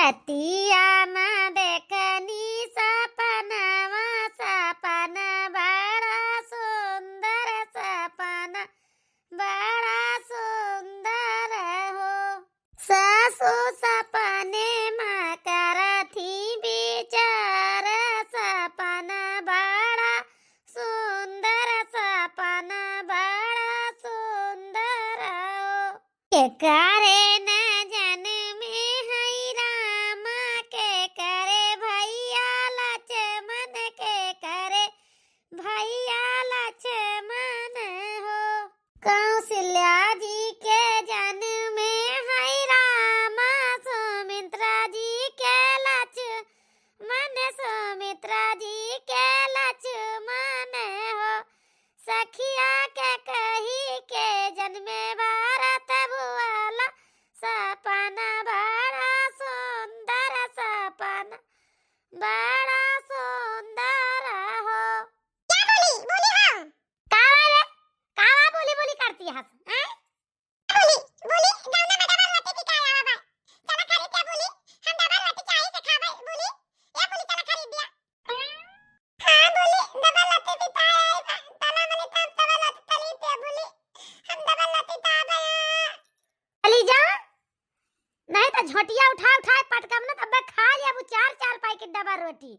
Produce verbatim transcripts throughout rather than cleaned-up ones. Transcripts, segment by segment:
रतिया मा देखनी सपनवा, सपना बड़ा सुंदर, सपना बड़ा सुंदर हो। सासु सपने मा करथी विचार, सपना बड़ा सुंदर, सपना बड़ा सुंदर हो। केकरे नजन में हई रामा, केकरे भैया लक्ष्मण, केकरे भैया लक्ष्मण हो। कौशल्या जी के जन में हई रामा, सुमित्रा जी के लक्ष्मण, सुमित्रा जी के लक्ष्मण हो। सखिया के कही के जन में भरत भुआला, सपना बड़ा सुंदर, सपना बड़ा सुंदर हो। क्या बोली? बोली हाँ। का बा रे? का बा बोली बोली करती हस? हैं? बोली, बोली, गाँव में डबल रोटी बिकाए आवा बा। चला खरीद दे बोली, हम डबल रोटी चाही से खाबे बोली। ए बोली, चला खरीद दिया। हाँ बोली, डबल रोटी बिकाए आई बा। तना मनी तब डबल रोटी तली दे बोली, हम डबल रोटी ताबे। चली जा, नहीं तो झोटिया उठा उठा पटकम ना, तब खा लिया वो चार चार पैकेट डबल रोटी।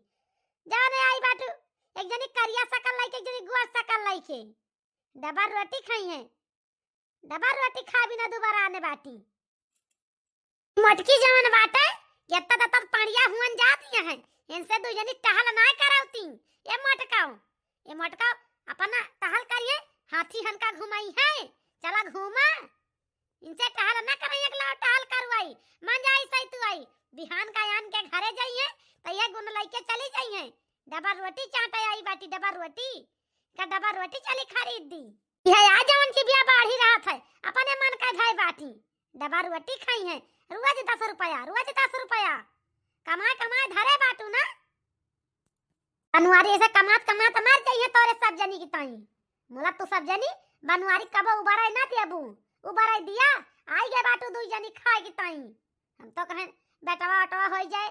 जाने आई बाटू, एक जनी करिया सकल लाइके, एक जनी गोर सकल लाइके। डबल रोटी खाई है, डबल रोटी खा बिना दोबारा आने बाटी। मोटकी जवन बाटे, एत्ता तत्ता पड़िया हुअन जाती हैं, इनसे दू जनी टहल नाय करावती। ए मोटकाओ, ए मोटकाओ, अपना टहल करिए, हाथी हनका घुमाई है, चला घूमा। इनसे टहल ना कराई, एकला टहल करवाई, मन जाई सही तू आई। बिहान का आन के घरे जाइए, तो ये गुण लइके चली जाइए। डबल रोटी चाटे आई बाटी, डबल रोटी का डबल रोटी चली खरीद दी। यह आ जवन की बिया बाढ़ी रहत है, अपने मन का भाई बाटी, डबल रोटी खाई है, रोज दस रुपया, रोज दस रुपया, कमाए कमाए धरे बाटू ना। बनवारी ऐसे कमात कमात मर जाइए तोरे सब जनी की ताई। मोला तू सब जनी बनवारी कबो उबराई ना देबू, उबराई दिया, आई गए बाटू दुई जनी खाए की ताई। हम तो कहें बेटवा ओटवा होई जाए,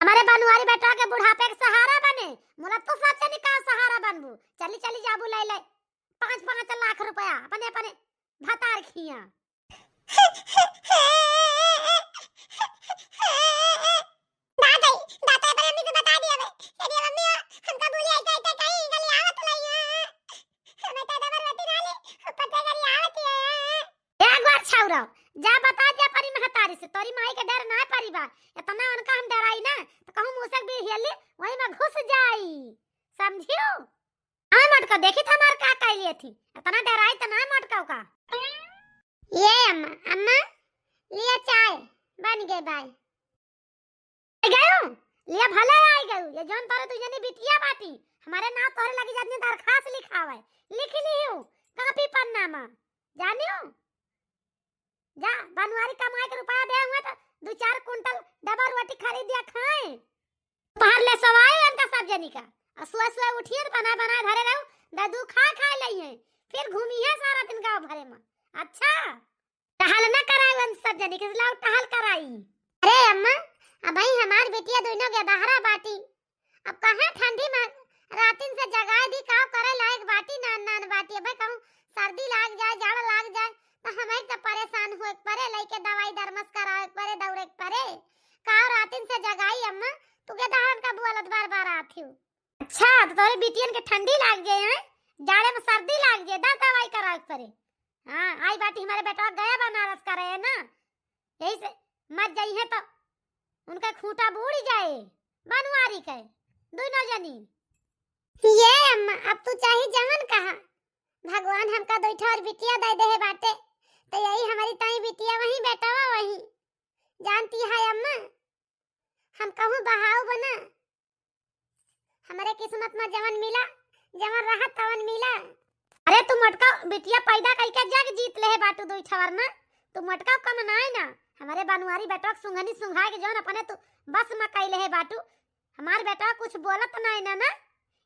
हमारे बनवारी बेटवा के बुढ़ापे के सहारा बने, मोला तू सब जनी का सहारा बनबू। चली चली जाबू ले ले पाँच पाँच लाख रुपया अपने अपने भतार खिया। दादा, दादा, अपने मम्मी से बता दिया बे। यदि मम्मी हो, हमका बोली ऐसा ऐसा कहीं गली आवत लाई है। हमें तो डबल रोटी ना ले, ऊपर से गली आवत ही है। एक बार छौरा, जा बता दे अपनी महतारी से, तोरी माई के डर ना परी बा। इतना उनका हम डराई ना, तो कहूँ मूसक भी हियली, वही में घुस जाई। समझियो? हाँ मोटका, देखी था हमार का कह लिए थी, इतना डराई तो ना मोटका का। ये अम्मा, अम्मा, लिया चाय, बन गए बाय। आई गयो, लिया भले आई गयो, ये जौन तोरे दू जनी बिटिया बाटी, हमारे नाम तोरे लगी जात नहीं दरखास्त लिखावे, लिख लियो, कापी पन्ना में, जानियो? जा, बनवारी कमाए के रुपया दे हुए तो दू चार कुंटल डबल रोटी खरीद दिया खाए। दोपहर ले सवाए उनका सब जनी का, और सुबह सुबह उठिए तो बनाए बनाए धरे रहू, ददू खा खा लइहे, फिर घूमिहे सारा दिन गाँव भरे में। अच्छा, टहल न कराई उन सब जनी के, लाओ टहल कराई। अरे अम्मा, अब भाई हमार बिटिया दोनों के बहरा बाटी, अब कहाँ ठंडी में रातिन से जगाए दी, का करे लायक बाटी, नान नान बाटी। अबे कहूँ सर्दी लाग जाए, जाड़ लाग जाए, तो हमें तो परेशान होए के परे, लइके दवाई दरमस करावे के परे, दौड़े के परे। का रातिन से जगाई अम्मा, तू के दहरन का बुआलत बार बार आती हूँ। अच्छा, तो तोरे बिटियन के ठंडी लाग जाए हैं, जाड़े में सर्दी लाग जाए, दर दवाई करावे के परे। हाँ, आई बाटी हमारे बेटवा गया बनारस करे है ना, यही से मर जाई है तो उनका खूंटा बूड़ जाए, बनवारी के, दोनों जनी। ये अम्मा, अब तू चाही जवन कहा, भगवान हमका दो ठो और बिटिया दे दे है बाटे, तो यही हमारी ताई बिटिया वही बेटवा वही। जानती है अम्मा, हम कहूँ बहाव बना, हमरे किस्मत में जवन मिला, जवन रहा तवन मिला। अरे तू मोटका बिटिया पैदा कइके जग जीत ले है बाटू दुई ठवर ना, तू मोटका कम नाय ना, हमारे बनवारी बेटवा के सुंघनी सुंघाए के जवन अपने तू बस में कइले है बाटू, हमार बेटवा कुछ बोलत नाय ना, ना,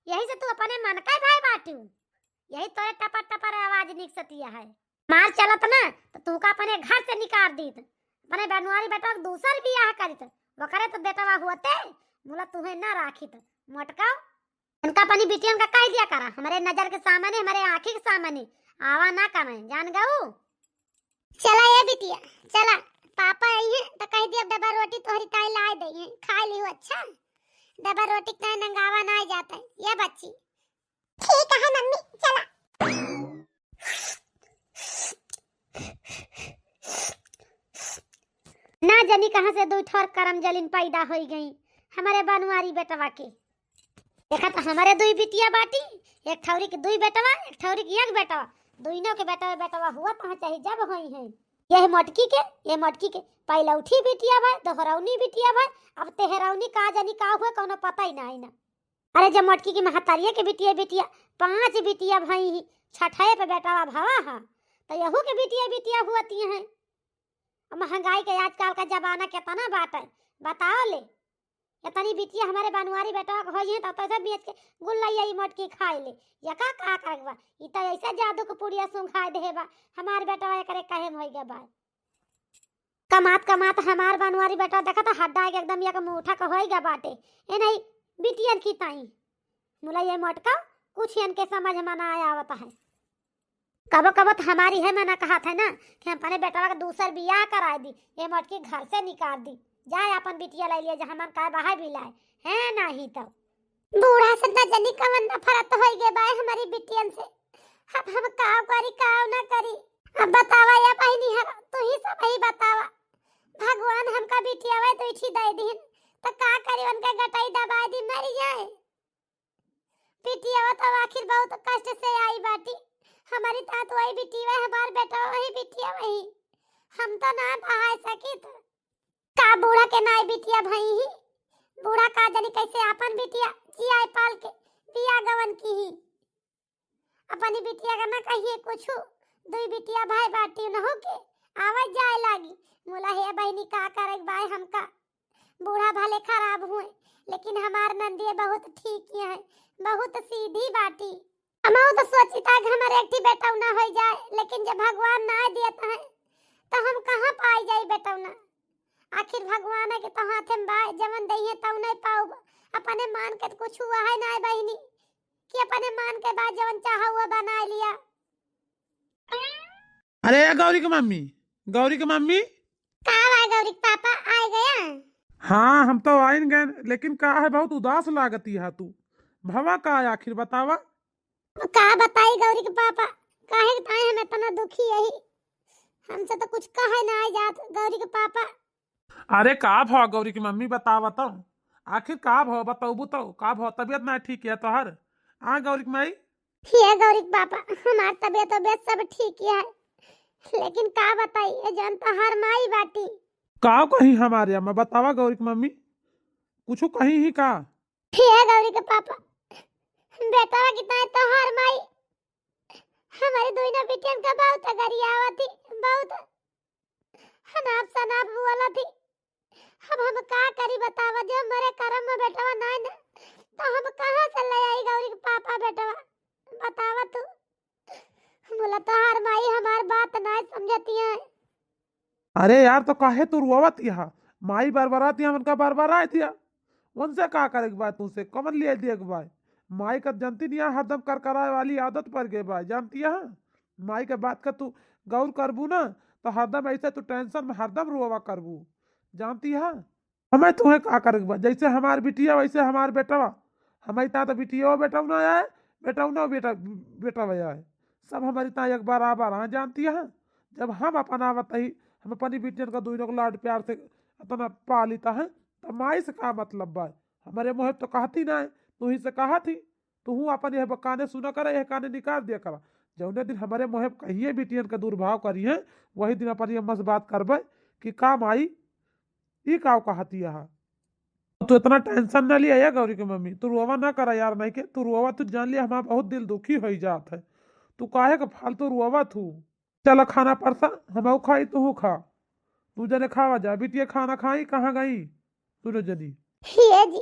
यही से तू अपने मन का भाई बाटू, यही तोरे टपर टपर आवाज निकसतिया है। मार चलत ना तो तू का अपने घर से निकाल दीत, अपने बनवारी बेटवा के दूसर बियाह करित, वकरे तो बेटवा होते, मुला तुहे ना राखित। मोटका, इनका अपनी बिटियन का कह दिया करा, हमरे नजर के सामने, हमरे आँखी के सामने आवा ना करे, जान गऊ? चला ए बिटिया, चला, पापा आई हैं तो कह दिया डबा रोटी तोहरी ताई लाए दे हैं, खा लियो। अच्छा, डबा रोटी के ताई नंगावा ना जाता है ये बच्ची। ठीक है मम्मी, चला। ना जानी कहाँ से दुई ठोर करम जलिन पैदा होई गई हमरे बनवारी बेटवा के। देखा तो हमरे दुई बिटिया बाटी, एक ठौरी के दुई बेटवा, एक ठौरी के एक बेटवा। दुइनों के बेटवा बेटवा हुआ तो चाहे जब होई है। यह मोटकी के, ये मोटकी के पहलौठी बिटिया भाई, दोहरौनी बिटिया भाई, अब तेहरौनी का जानी का हुए, कौनो पता ही ना है ना। अरे जब मोटकी की महतारिया के बिटिया बिटिया, पांच बिटिया भाई ही, छठे पे बेटवा भवा हा, तो यहू के बिटिया बिटिया हुआ ती हैं। अब महंगाई के आजकल का जमाना केतना बाटे, बताओ ले। इतनी बिटिया हमरे बनवारी बेटवा के होई है, तो तैसे बेच के गुल्लैया ई मोटकी खाई ले। या का, का करक बा? ई तो ऐसे जादू के पुड़िया सुंघाए देहे बा। हमार बेटवा एकरे कहे में होई गए बा। कमात कमात हमार बनवारी बेटवा देखा तो हड्डा के एकदम एक मुठा के होई गए बाटे। ए नहीं, बिटियन की ताई। मुला ये मोटका, कुछ इनके समझ में ना आवत है। कबो कबो तो हमारी है मना कहत है ना कि हम अपने बेटवा के दूसर बियाह कराए दी, ये मोटकी घर से निकाल दी, जाए अपन बिटिया ले लिए, जहाँ मन का बाहर भी लाए, है ना ही तो। बूढ़ा से न जनी कवन नफरत होई गे बाय हमारी बिटियन से। अब हम काव करी, काव ना करी। अब बतावा या बहिनी हर, तू ही सब ही बतावा। भगवान हमका बिटिया वे तो इठी दे दीन, तो का करी, उनके गटाई दबाई दी, मरी जाए। बिटिया तो आखिर बहुत कष्ट से आई बाटी। हमारी तात वही बिटिया, हमार बेटा वही बिटिया वही। हम तो ना बहाए सकित। का बूढ़ा के नाई बिटिया भई ही? बूढ़ा का जानी कैसे आपन बिटिया जियाए पाल के बिया गवन की ही। अपनी बिटिया का ना कहिए कुछु। दुई बिटिया भाई बाटी न हो के आवे जाए लागी। मुला हे बहिनी का करे बाय हमका। बूढ़ा भले खराब हुए, लेकिन हमार नंदिया बहुत ठीक है, बहुत सीधी बाटी। हमहू तो सोची था कि हमारे एक ठी बेटौना हो जाए, लेकिन जब भगवान ना देता है, तो हम कहाँ पाई जाई बेटौना? आखिर भगवान के तो हाथे में बा, जवन दइहे तौने पाउब। अपने मान के तो कुछ हुआ है ना बहिनी, कि अपने मान के बाद जवन चाहा हुआ बना लिया। अरे ए गौरी के मम्मी, गौरी के मम्मी। का हुआ गौरी के पापा, आए गया? हाँ, हम तो आइन गए, लेकिन का है, बहुत उदास लागती है तू। भवा का है आखिर, बतावा। का बताई गौरी के पापा, काहे के ताई हम इतना दुखी यही, हमसे तो कुछ कहे ना आ जात गौरी के पापा। अरे का भवा गौरी के मम्मी, बतावा तो, आखिर का भवा, बतौबू तो का भवा, तबीयत ना ठीक है तोहर? आ गौरी के माई। हे गौरी के पापा, हमार तबीयत तबीयत सब ठीक है, लेकिन का बताई, ये जौन तोहार माई बाटी। का कही हमारे अम्मा, बतावा गौरी के मम्मी, कुछ कही ही का? हे गौरी के पापा, बेटवा की ताई तोहार माई हमारी दोनों बिटियन का बहुत गरियावत ही, बहुत हनाप सनाप बोलत ही। अब हम का करी बतावा, जब हमरे करम में बेटवा नाई ना, तो हम कहाँ से ले आई गौरी के पापा बेटवा? बतावा तू। बोला तोहार माई हमार बात नाई समझती है। अरे यार, तो काहे तू रोवत यहाँ? माई बरबरात यहाँ, उनका बरबराए दिया। उनसे का करे के बा, तुमसे कमन ले दिए के बा? माई का जनती नहीं है, हरदम करकराए वाली आदत पड़ गई बा, जानती है? माई के बात का तू गौर करबू ना, तो हरदम ऐसे तू tension में हरदम रोवा करबू, जानती है? हमें तुम्हें का करे के बा? जैसे हमार बिटिया, वैसे हमार बेटवा। हमारी तात बिटिया बेटवा ना आए, बेटवा ना बेटा, बेटवा आए। सब हमारी तात एक बराबर हैं, जानती है? जब हम अपन आवत ही, हम अपनी बिटियन का दोनों को लाड प्यार से इतना पालित है, तो माई से का मतलब बा? हमारे मुँह तो कहती ना है, तू ही से कहत ही। तू अपन यह काने सुना करे, यह काने निकाल दिया करा। जौने दिन हमारे मुँह कहिए बिटियन का दुर्भाव करिए, वही दिन अपन ये मस बात करबे कि का माई, ई का कहती है? तू इतना tension ना लिया या गौरी के मम्मी, तू रोवा ना करा यार, नहीं के तू रोवा, तू जान लिया हमारा बहुत दिल दुखी होई जात है। तू काहे का फालतू रोवा तू? चला खाना परसा, हमहू खाई, तूहू खा। तू जने खावा जा, बिटिया खाना खाई, कहाँ गई? तू जनी। हे जी,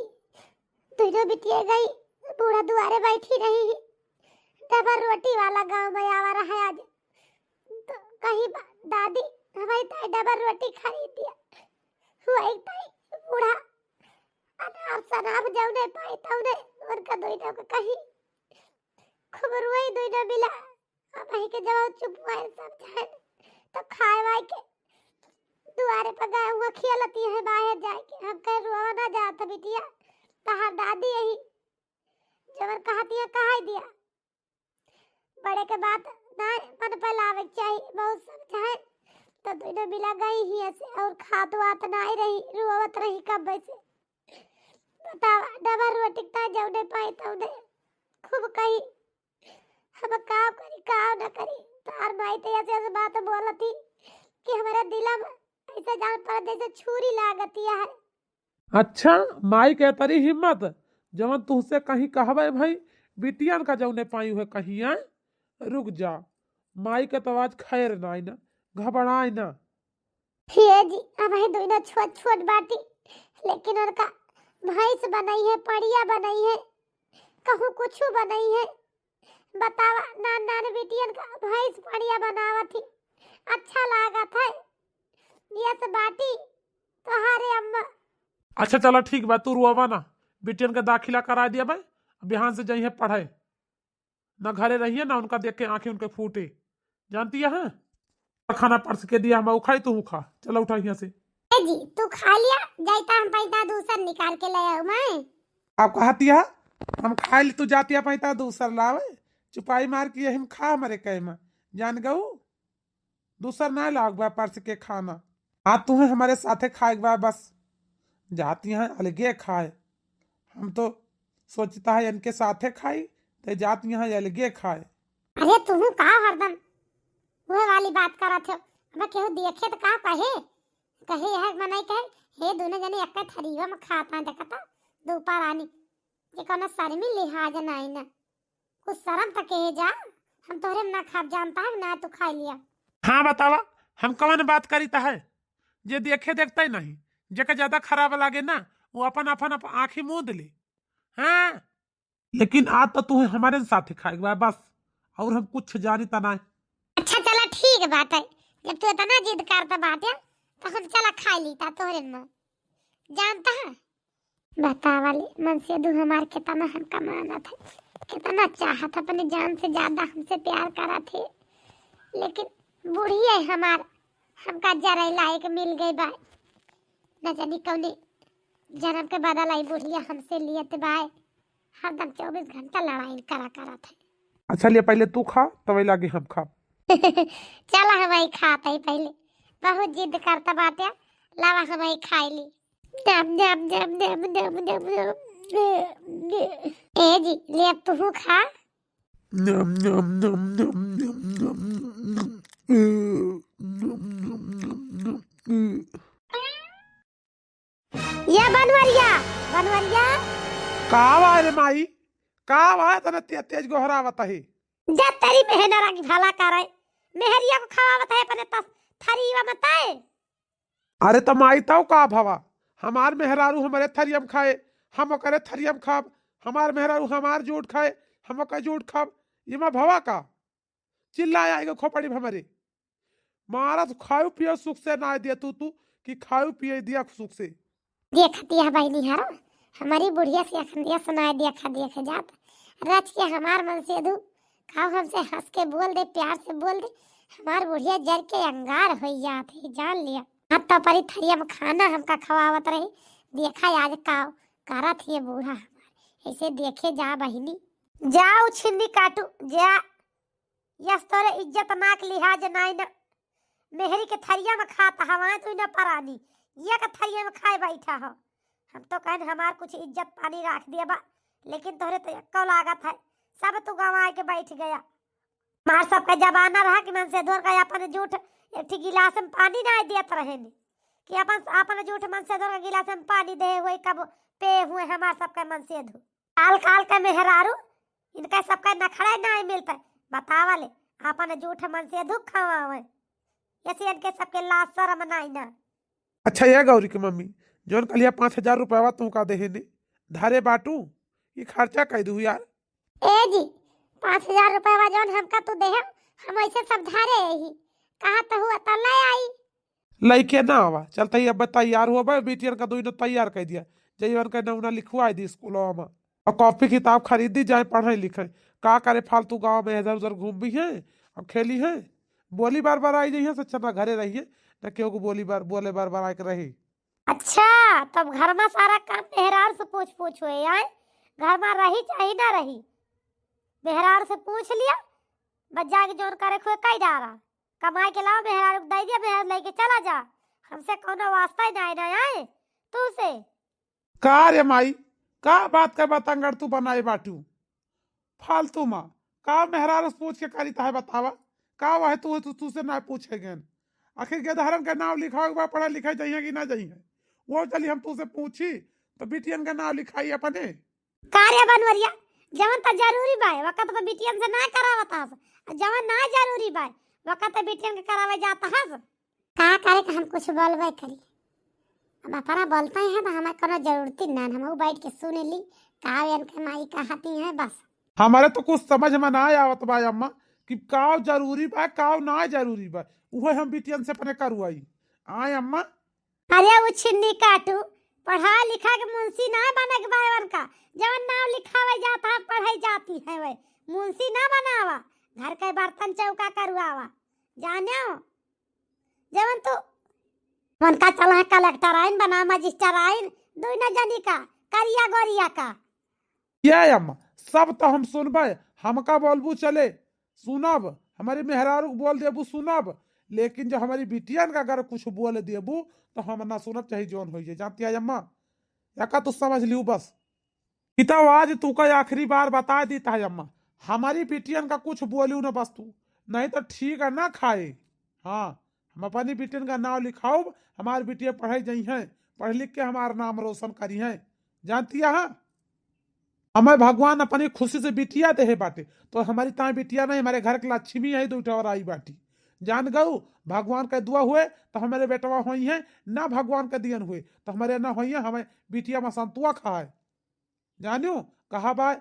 तू जो बिटिया गई, बूढ़ा दुआरे बैठी रही। डबल रोटी वाला गाँव में आवा रहा आज। तो कहीं बा-, दादी, हमारी ताई डबल रोटी खरीद दिया। हुआ एक ताई बूढ़ा अनाप शनाप जौने पाई तौने उनका दोनों को कहीं खूब रोई दोनों मिला। अब वहीं के जब चुप हुआ सब जान तो खाए वाए के दुआरे पर गए हुआ खेलती है बाहर जाके। हम कहे रोवा ना जात बिटिया, तहार दादी यही जवन कहती है कहाई दिया। बड़े के बात ना मन पर लावे के चाही, बहुत समझाए तो दोनों मिला गई ही ऐसे और खात वात ना ही रही, रोवत रही कब से। बतावा डबल रोटी का जौने पाई तौने खूब कही हम का करी का न करी। तार माई तो ऐसे ऐसे बात बोलती कि हमारे दिला में ऐसे जान पर जैसे छुरी लागती है। अच्छा, माई के तरी हिम्मत, जवन तुहसे कहीं कहबे भाई, बिटियन का जौने पाई हुए कहीं आए, रुक जा, माई के तो आज खैर नाई ना, घबराए ना। हे जी, अब ही दोनों छोट छोट बाटी, लेकिन उनका भैंस बनाई है, पड़िया बनाई है, कहूँ कुछ बनाई है। बतावा, नान नान बिटियन का भैंस पड़िया बनावत ही, अच्छा लागत है। यस बाटी तोहारे अम्मा। अच्छा चला ठीक बा, तू रोवा ना, बिटियन के दाखिला करा दिया बे, बिहान से जइहे पढ़े, ना घरे रहिए ना उनका देख के आंखें उनके फूटे, जानती है। खाना परस के दिया, हम खाई तू खा, चला उठा यहाँ से। ए जी, तू खा लिया, जाइता हम पैसा दूसर निकाल के ले आऊ मैं। आप कहती है हम खाई ली, तू जाती है पैसा दूसर लावे, चुपाई मार के यही में खा हमारे कहे में, जान गऊ। दूसर ना लाग बा परस के खाना, आज तुम्हें हमारे साथे खाए बा बस, जाती हैं अलगे खाए। हम तो सोचता है इनके साथे खाई, ते जाती हैं अलगे खाए। अरे तुहू का हरदम वह वाली बात करत हो। अब केहू देखे तो का कहे, कहे यह मनई कहे, "हे दोनों जने एक थरीवा में खाता है, देखता दो परानी, ये कोनो शर्मी लिहाज नहीं ना, कुछ शर्म तो कहे जा, हम तोहरे में ना खाब जानता है ना तू खा लिया।" हाँ बतावा, हम कौन बात करीता है, जे देखे देखता ही नहीं, जेके ज्यादा खराब लागे ना, वो अपन अपन, अपन आँखी मूंद ले। हाँ, लेकिन आज तो तुम्हें हमारे साथ खाए बा बस, और हम कुछ जानी ता ना। अच्छा चला ठीक बात है, जब तू इतना जिद करता बाटे तो हम चला खा लीता तोहरे में, जानता है। बतावा ले मनसेधू हमार कितना हमका मानत है, कितना चाहत है, अपने जान से ज्यादा हमसे प्यार करत है, लेकिन बुढ़िया हमार हमका जरे लायक मिल गई बा। न जानी कौने जन्म के बदला ई बुढ़िया हमसे लियत बाय, हरदम चउबीस घंटा लड़ाई करा करत है। अच्छा लिया, पहले तू खा, तब लागे हम खाब। चला हम आई खात है पहले, बहुत जिद करता बाटे, लावा हम आई खाई ली। जम, जम, जम। ए जी, ले अब तू खा। नम, नम, नम। या बनवरिया, बनवरिया। का बा रे माई? का बा? इतना ते-, तेज गोहरावत है। जा तेरी मेहनरा की भला करे। मेहरिया को खवावत है अपने तस-, थरीवा में तय। अरे त माई तउ का भवा? हमार मेहरारू हमरे थरिया में खाए, हम ओकरे थरिया में खाब। हमार मेहरारू हमार जूठ खाए, हम ओकर जूठ खाब। ये मा भवा का? चिल्लाए आएगा खोपड़ी में हमरे। मारा तो खायो पियो सुख से ना दिया तू, तू कि खायो पियो दिया सुख से। देखती है बहनी हरो, हमारी बुढ़िया से अखंडिया सुनाए देखा देखे जात। रच के हमार मनसेधू, खाओ हमसे हंस के बोल दे, प्यार से बोल दे, हमार बुढ़िया जर के अंगार हो जात है, जान लिया। हाथ तो परी थरिया में खाना हमका खवावत रही, देखा आज काव करत है बूढ़ा हमार। ऐसे देखे जा बहिनी। जाओ छिन्नी काटू, जा। यस तोरे इज्जत नाक लिहाज नाई न। मेहरी के थरिया में खात हवाए तू न परानी, ये के थरिया में खाए बैठा हो। हम तो कहन हमार कुछ इज्जत पानी राख दिया बा, लेकिन तोहरे तो एक्को लागत है, सब तू गंवाए के बैठ गया। हमार सबका जमाना रहा कि मनसेधू का अपन जूठ एक ठी गिलास में पानी नाई देत रहे ने, कि अपन, अपन जूठ मनसेधू का गिलास में पानी दे हुए कब पे हुए हमार सबका मनसेधू। काल काल के मेहरारू, इनका सबका नखड़ा नाई मिलता। बतावा ले, अपन जूठ मनसेधू खवावे, ऐसे इनके सबके लाज शरम नाई ना। अच्छा ये गौरी के मम्मी, जौन कलिया पाँच हजार रुपया तुमका देहे ने, धारे बाटू, ये खर्चा कई दू यार। ए जी, पाँच हजार रुपया जौन हमका तू देहे, हम ऐसे सब धारे यही। कहा तो हुआ तो ले आई। लइके ना आवा। चलते ही अब तैयार हुआ बा, बिटियन का दुइनो तैयार कर दिया, जइवन का नमूना लिखवाई दी स्कूलवा में। और कॉपी किताब खरीदी, जाए पढ़े लिखे। का करे, फालतू गाँव में इधर उधर घूम भी हैं और खेली हैं, बोली बार बार आई जाइए, सच्चा ना घरे रहिए, ना केहू को बोली बार, बोले बार बार आए के रही। अच्छा, तब घर में सारा काम मेहरारू से पूछ पूछ हुए आए, घर में रही चाहे ना रही, मेहरारू से पूछ लिया, बस जाके जौन करे खुए कई डारा, कमाए के लावा, मेहरारू के दे दिया, मेहरारू लेके चला जा, हमसे कौनो वास्ता ही ना आए, ना आए तू से। का रे माई, का बात का बतंगड़ तू बनाए बाटू? फालतू मा, का मेहरारू से पूछ के करी तहे बतावा? का वह तू, तू, तू से ना पूछे गन? आखिर गेदहरन के नाम लिखावे के बा, पढ़े लिखे जइहें कि ना जइहें? वो चली हम तू से पूछी, तो बिटियन के नाम लिखाई अपने। का रे बनवरिया, जवन त जरूरी बा, वकत तो बिटियन से ना करावत हस, आ जवन ना जरूरी बा, वकत तो बिटियन के करावे जात हस। का करे के हम कुछ बोलबे करी, अब अपना बोलते हैं तो हमें कोनो जरूरत ही ना, हम बैठ के सुन ली, का इनके माई कहती हैं बस। हमारे तो कुछ समझ में ना आवत बा अम्मा कि काव जरूरी बा, काव ना जरूरी बा, उहे हम बिटियन से अपने करवाई। आए अम्मा। अरे उ छिन्नी काटू, पढ़ा लिखा के मुंशी ना बने के बा इवन का, जवन नाव लिखावे जात है, पढ़ाई जाती है वे, मुंशी ना बनावा, घर के बर्तन चौका करवावा, जानो? जवन तू उनका चला है कलेक्टर आइन बना, मजिस्टर आइन, दुइना जनी का, करिया गोरिया का। ये अम्मा, सब तो हम सुनबे, हमका बोलबू चले, सुनब, हमारी मेहरारू के बोल देबू सुनब, लेकिन जो हमारी बिटियन का अगर कुछ बोल देबू तो हम ना सुनब, चाहे जौन हो जाए। जानती है अम्मा, एका तू समझ लियो बस। ई तो आज तू का आखिरी बार बता देता है अम्मा, हमारी बिटियन का कुछ बोलियो ना बस तू, नहीं तो ठीक है ना खाए। हाँ, हम अपनी बिटियन का नाव लिखाउब, हमार बिटिया पढ़े जइहें, पढ़ लिख के हमार नाम रोशन करिहें। जानती है, हमें भगवान अपनी खुशी से बिटिया देहे बाटे, तो हमारी ताई बिटिया नहीं, हमारे घर के लक्ष्मी है, दुइ ठो और आई बाटी। जान गऊ, भगवान का दुआ हुए तो हमारे बेटवा होइहें, ना भगवान का दियन हुए तो हमारे ना होइहें, हमें बिटिया में संतुआ खाए। जानियो, कहा बा,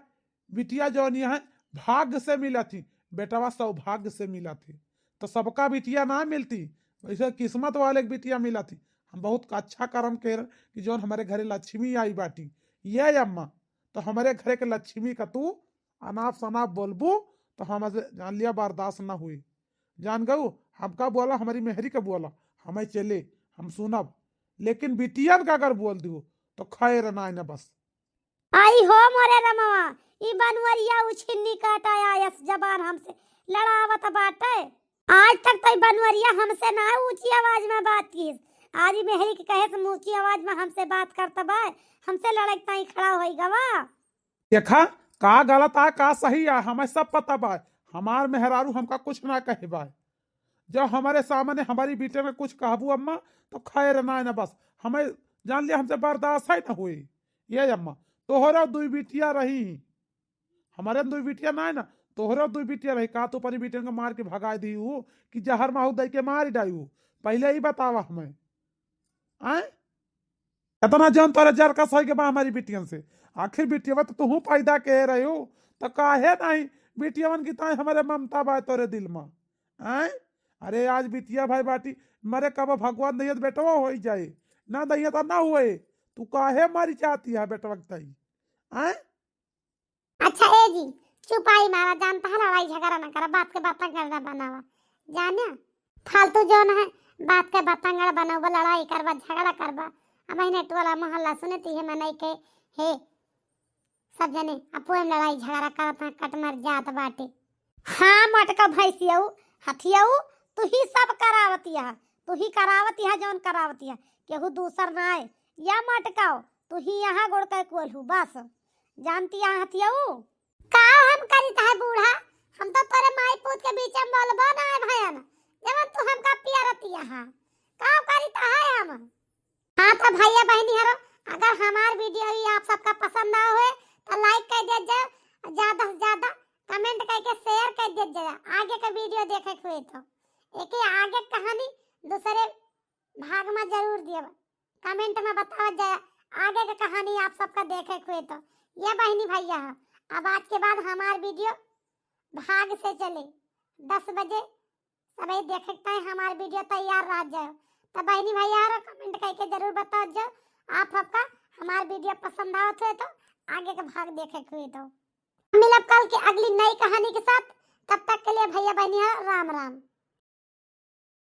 बिटिया जौन है भाग्य से मिलत ही, बेटवा सौभाग्य से मिलत ही। तो सबका बिटिया ना मिलती, वैसे किस्मत वाले के बिटिया मिलत ही। हम बहुत अच्छा कर्म कर कि जौन हमारे घरे लक्ष्मी आई बाटी। ये अम्मा, तो हमारे घरे के लक्ष्मी का तू अनाप शनाप बोलबू तो हमसे जान लिया बर्दाश्त ना हुई। जान गऊ, हमका बोला, हमारी मेहरी का बोला, हमें चले, हम सुनब, लेकिन बिटियन का अगर बोल दियो तो खैर ना, ना बस। आई हो मोरे रमवा, ई बनवरिया उछिन्नी काटा आयस जबान हमसे लड़ावत बाटे। आज तक तो ई बनवरिया हमसे ना ऊंची आवाज में बात कीस, आज ई मेहरी के कहे से ऊंची आवाज में हमसे बात करत बा, हमसे लड़ाई ताई खड़ा होई गवा। देखा, का गलत आ का सही आ, हमें सब पता बा। हमार मेहरारू हमका कुछ ना कहे बा। जब हमारे सामने हमारी बेटे में कुछ कहबू अम्मा, तो खैर ना, ना बस, हमें जान लिया हमसे बर्दाश्त है ना हुई। ये अम्मा, तोहरा दुई बिटिया रही, हमारे दुई बिटिया ना है ना, तोहरा दुई बिटिया रही, का तू अपनी बिटियन के मार के भगाए दी हूँ कि जहर माहू दे के मार डाई हूँ? पहले ही बतावा हमें। आए, इतना जन तोरे जरकस होई के बा हमारी बिटियन से। आखिर बिटियवा तो तू पैदा के रहे हो, तो काहे नहीं बिटियवन की ताई हमारे ममता बा तोरे दिल में? आए, अरे आज बिटिया भाई बाटी, मरे कब भगवान दहिया तो बेटवा होई जाए, ना दहिया तो ना हुए। तू काहे मारी चाहती है बेटवा की ताई? आए, अच्छा ए जी, चुपाई मारा, जानता है लड़ाई झगड़ा ना करा, बात के बातें करना बनावा, जाने? फालतू जौन है बात के बातें गड़ बनावा, लड़ाई करबा, झगड़ा करबा। अब इन्हें टोला मोहल्ला सुने तो ये मनई के हे सब जने अपुए में लड़ाई झगड़ा करत हैं, कट मर जात बाटे। हाँ मटका भैंसियऊ, हथियऊ, तू ही सब करावतिया, तू ही करावतिया, जौन करावतिया, केहू दूसर ना आए। या मटकाओ, तू ही यहाँ गोड़ के कोल्हू बस। जानती है हथियऊ? का हम करी तहे बूढ़ा, हम तो तोरे माई पूत के बीच में बोलबो ना है भयन, जवन तू हमका पियरतिया हा। का करी तहे हम? हाँ तो भैया बहनी हरो, अगर हमार वीडियो ही आप सबका पसंद ना हुए तो लाइक कर दिया जाए, ज्यादा से ज्यादा कमेंट करके शेयर कर दिया जाए, आगे का वीडियो देखे के हुए तो। एक ही आगे कहानी दूसरे भाग में जरूर दिया, कमेंट में बतावा जाए आगे का कहानी आप सबका देखे के हुए तो। ये बहनी भैया है, अब आज के बाद हमार वीडियो भाग से चले, दस बजे सबे देखे के ताई हमार वीडियो तैयार रह जाए। तो बहनी भाई यार, comment करके जरूर बताओ जो आप सबका हमार video पसंद आवत है तो आगे के भाग देखे के हुई तो। मिलब कल के अगली नई कहानी के साथ, तब तक के लिए भैया बहनी यार राम राम।